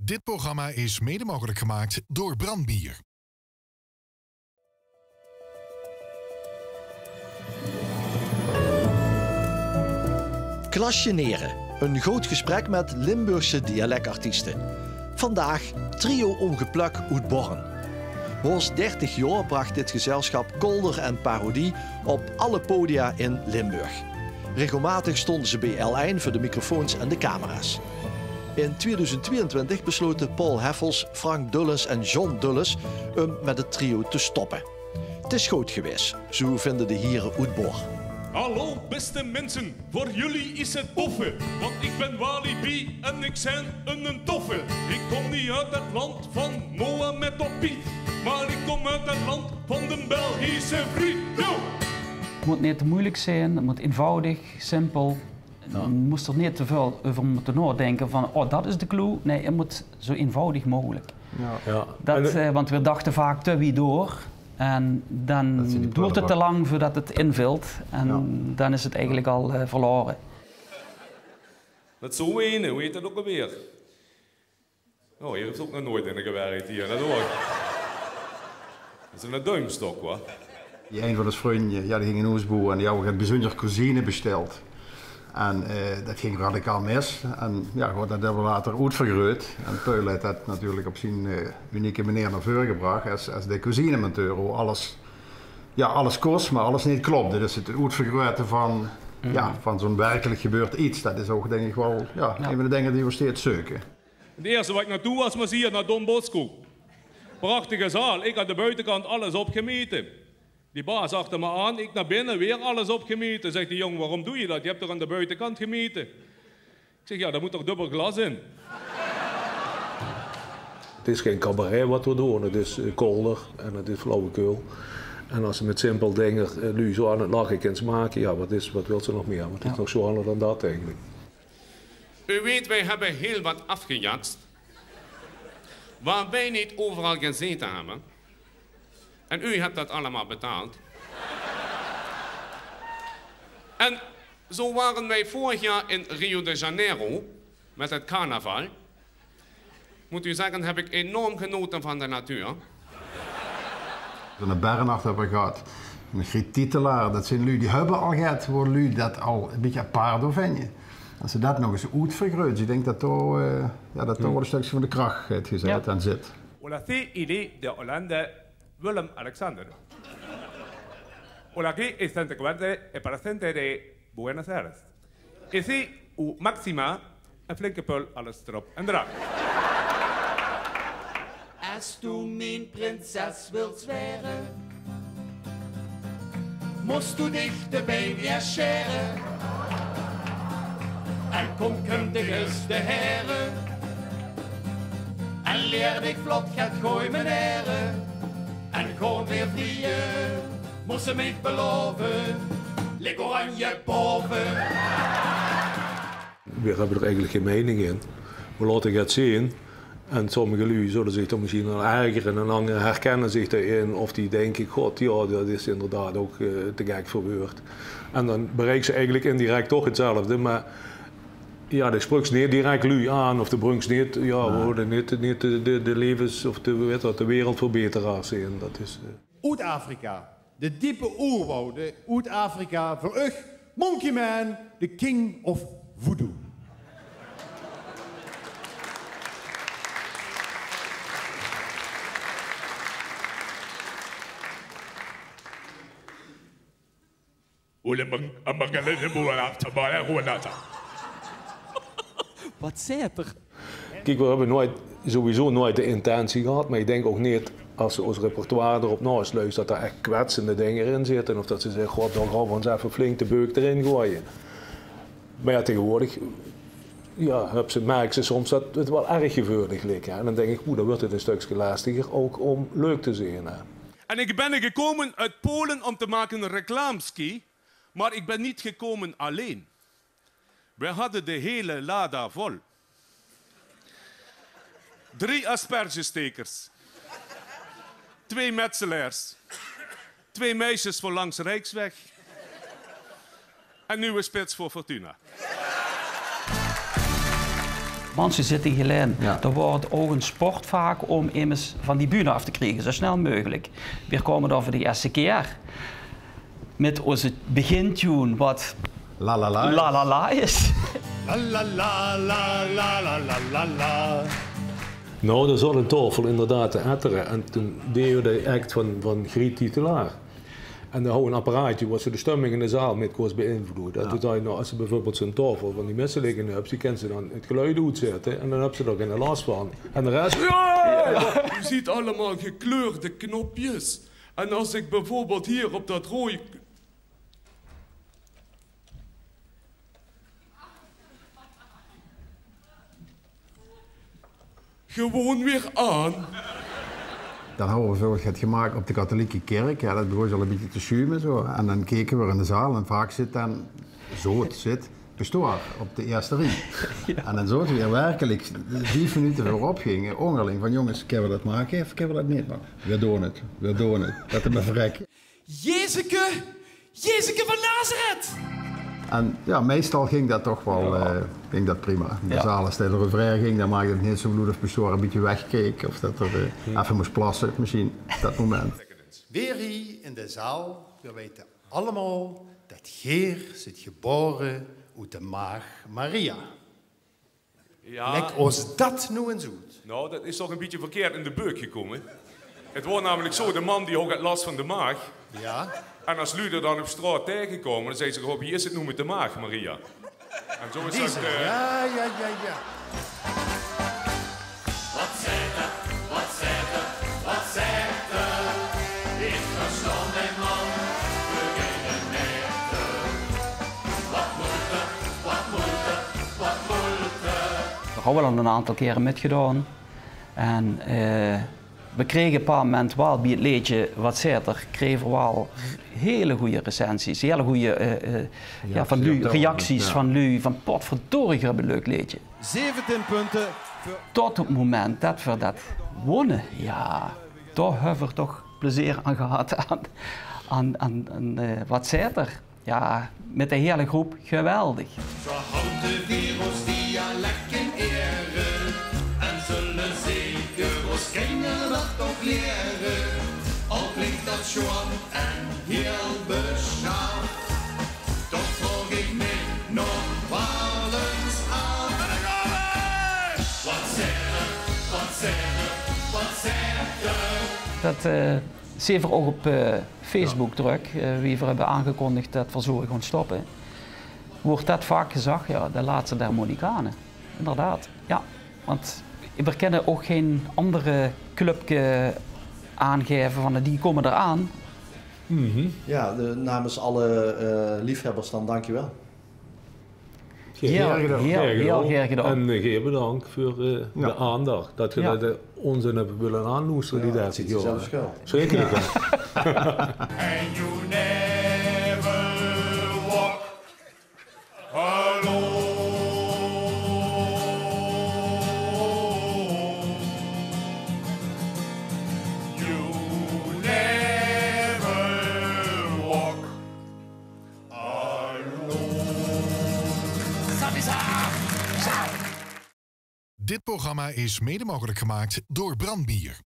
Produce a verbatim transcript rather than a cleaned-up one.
Dit programma is mede mogelijk gemaakt door Brandbier. Klasjenere, een groot gesprek met Limburgse dialectartiesten. Vandaag Trio Oongeplök oet Born. Haos dertig jaor bracht dit gezelschap Kolder en Parodie op alle podia in Limburg. Regelmatig stonden ze bij L1 voor de microfoons en de camera's. In tweeduizend tweeëntwintig besloten Paul Heffels, Frank Dulles en John Dulles om met het trio te stoppen. Het is goed geweest, zo vinden de hieren oet Born. Hallo, beste mensen. Voor jullie is het poffen, want ik ben Walibi en ik zijn een, een toffe. Ik kom niet uit het land van Mohammed of Piet, maar ik kom uit het land van de Belgische friet. Yo! Het moet niet te moeilijk zijn, het moet eenvoudig, simpel. Ja. Je moet er niet te veel over moeten nadenken van, oh, dat is de clue. Nee, het moet zo eenvoudig mogelijk. Ja. Ja. Dat, en, eh, want we dachten vaak te wie door. En dan duurt het te lang voordat het invult. En dan is het eigenlijk al, eh, verloren. Dat is zo ene, hoe heet dat ook alweer? Oh, hier heeft ook nog nooit in gewerkt hier. Dat hoor ik. Dat is een duimstok, hoor. Die een van ons vrunj, ja, die ging een hoes boewe en die had een bijzonder cuisine besteld. En, eh, dat ging radicaal mis. En ja, god, dat hebben we later oetvergroeid. En Paul heeft dat natuurlijk op zijn, eh, unieke manier naar voren gebracht. Als, als de cuisinemonteur, hoe alles, ja, alles kost, maar alles niet klopde. Dus het oetvergroeite van, ja, van zo'n werkelijk gebeurd iets, dat is ook, denk ik, wel, ja, een van de dingen die we steeds zoeken. Het eerste wat ik naartoe was, was hier naar Don Bosco. Prachtige zaal. Ik had de buitenkant alles opgemeten. Die baas achter me aan, ik naar binnen, weer alles opgemeten. Zegt die jong: "Waarom doe je dat? Je hebt toch aan de buitenkant gemeten?" Ik zeg: "Ja, daar moet toch dubbel glas in?" Het is geen cabaret wat we doen, het is, eh, kolder en het is flauwekul. En als ze met simpel dingen, eh, lui zo aan het lachen kunnen maken, ja, wat is, wat wilt ze nog meer? Wat is nog zwaarder dan dat eigenlijk? U weet, wij hebben heel wat afgejatst. Waar wij niet overal gezeten hebben. En u hebt dat allemaal betaald. En zo waren wij vorig jaar in Rio de Janeiro met het carnaval. Moet u zeggen, heb ik enorm genoten van de natuur. Zo'n Bernhard hebben we gehad. Een Griet Titelaar, dat zijn lui die hebben al gehad, waar lui dat al een beetje apart door vinden. Als ze dat nog eens oetvergroeite, ik denk dat daar, eh, ja, dat daar wel een stukje van de kracht heeft gezet en zit. Hola, sí, il est de Hollande, Willem-Alexander. Hola, aquí es Santa Cuarte, el presente de Buenos Aires. Is ie oe Maxima, een flinke pul, alles erop en eraan. As doe mien prinses wils waere, mos doe dich debij weer sjere. En kom kundig is de here. En leer dich vlot get gooi menere. En gaon weer vrieje. Mos ze mich belove, lik oranje bove. We hebben er eigenlijk geen mening in. We laten het zien. En sommige lui zullen zich er misschien aan ergeren en anderen herkennen zich daarin. Of die denken: "God, ja, dat is inderdaad ook, eh, te gek voor woord." En dan bereikt ze eigenlijk indirect toch hetzelfde. Maar ja, de spruks niet direct lui aan of de brunks niet, ja, we worden niet, niet de, de, de levens of de, weet wat, de wereldverbeteraars in. Dat is, eh, Oet-Afrika. De diepe oerwouden. Oet-Afrika. Voor uch, Monkey Man, the king of voodoo. Wat zei er? Kijk, we hebben nooit, sowieso nooit de intentie gehad, maar ik denk ook niet, als ze ons repertoire erop naluistert, dat er echt kwetsende dingen in zitten of dat ze zeggen: "God, dan gaan we ons even flink de beuk erin gooien." Maar ja, tegenwoordig, ja, heb ze, merk ze soms dat het wel erg geveurdig ligt, hè. En dan denk ik: "Oeh, dan wordt het een stukje lastiger ook om leuk te zijn, hè." En ik ben gekomen uit Polen om te maken reclameski, maar ik ben niet gekomen alleen. We hadden de hele Lada vol. Drie aspergestekers. Twee metselers. Twee meisjes voor langs Rijksweg. En nieuwe spits voor Fortuna. Manse zitte hieël in. Jao. Dao weurt 't ouch 'n sport vaak óm emes van die bühne aaf te kriege, zoe snel meugelik. Veer kómme dao veur de ierste kier mit ózze begintune, wat La La La is. La La La is. La la la la la la la la la. Nou, dao zaot 'n taofel inderdaad te ettere en toen deje v'r de act van, van Griet Titulaar. En dao houwe v'r 'n apparaatje wat zoe de stumming in de zaal mit kós beïnvloede. Dat doet hae nou, es ze bieveurbeeld zoe'n taofel van die misse ligke höbs, die kins ze dan 't geluid oetzètte en dan höbs ze dao geine las van. En de res, jao! U ziet allemaal gekleurde knopjes. En als ik bijvoorbeeld hier op dat rode gewoon weer aan. Dan hawwe v'r bieveurbeeld get gemaak op de katholieke kirk. Jao, dat begós al e bietje te sjume, zoe. En dan keke v'r in de zaal en vaak zit dan, zoot, zit Pastoor op de ierste rie. Jao. En dan zote v'r werkelik vief minute veurop ginge, óngerling, van: "Jónges, kinne v'r dat make of kinne v'r dat neet make?" "V'r doon 't, v'r doon 't." Dat v'r verrekke. Jezeke, Jezeke van Nazareth! En jao, meistal ging dat toch waal, eh, ging dat prima. In de zaal, es 't refrein ging, dan maakde 't neet zoe vloed of pastoor e bietje wegkeek of dat 'r, eh, effe mós plasse, mesjien, dat moment. Weer hie in de zaal, veer weite allemaol dat geer zit gebaore oet de maag Maria. Jao. Lèk ós dat noe ins oet. Nou, dat is toch e bietje verkeerd in de beuk gekómme. 't Waor namelik zoe, de man die haw get las van de maag. Jao. En es luuj 'r dan op straot taengekómme, dan zagte ze: "Goh, wie is 't noe mit de maag, Maria?" En zoe is dat, eh, jao, jao, jao, jao. Wat zaet 'r? Wat zaet 'r? Wat zaet 'r? Ich verstaon dae man geine meter. Wat mót 'r? Wat mót 'r? Wat mót 'r? Veer hawwe al 'n aantal kiere mitgedaon. En, eh, veer krege op e bepaald moment waal bie 't leedje Wat zaet 'r, krege veer waal hiel gooj recensies, hiel gooj, eh, eh, jao, van luuj, reacties van luuj van: "Potverdorie, geer höb e leuk leedje." Zeventien punte veur... Tot op 't moment dat veer dat wónne, jao, dao höbbe veer toch plezeer aan gehad, aan, aan, aan, aan, eh, Wat zaet 'r. Jao, mit de hiele groep geweldig. Zo hawwe veer ós dialek in ere en zulle zeker ós kinger dat ouch liere. Al klink dat sjoon en hiel besjaaf, toch vraog ich mich nog waal ins aaf. Wat zaet 'r, wat zaet 'r, wat zaet 'r? Dat, eh, zeen veer ouch op, eh, Facebook drök, eh, wie veer höbbe aangekondig dat veer zoe gaon stoppe, wuuert dat vaak gezag: "Jao, de laatste der Mohikanen." Inderdaad, jao. Want veer kinne ouch gein anger clubke aangaeve van: "Die kómme d'raan." Jao, de, namens alle, eh, liefhebbers dan, dankjewel. Hiel, hiel, hiel gaer gedaon. En, eh, geer bedank veur, eh, de aandach. Dat geer de, de ónzin höb wille aanloestere die dertig jaor. Zeker. And you never walk alone. You never walk Dit programma is mede mogelijk gemaakt door Brand Bier.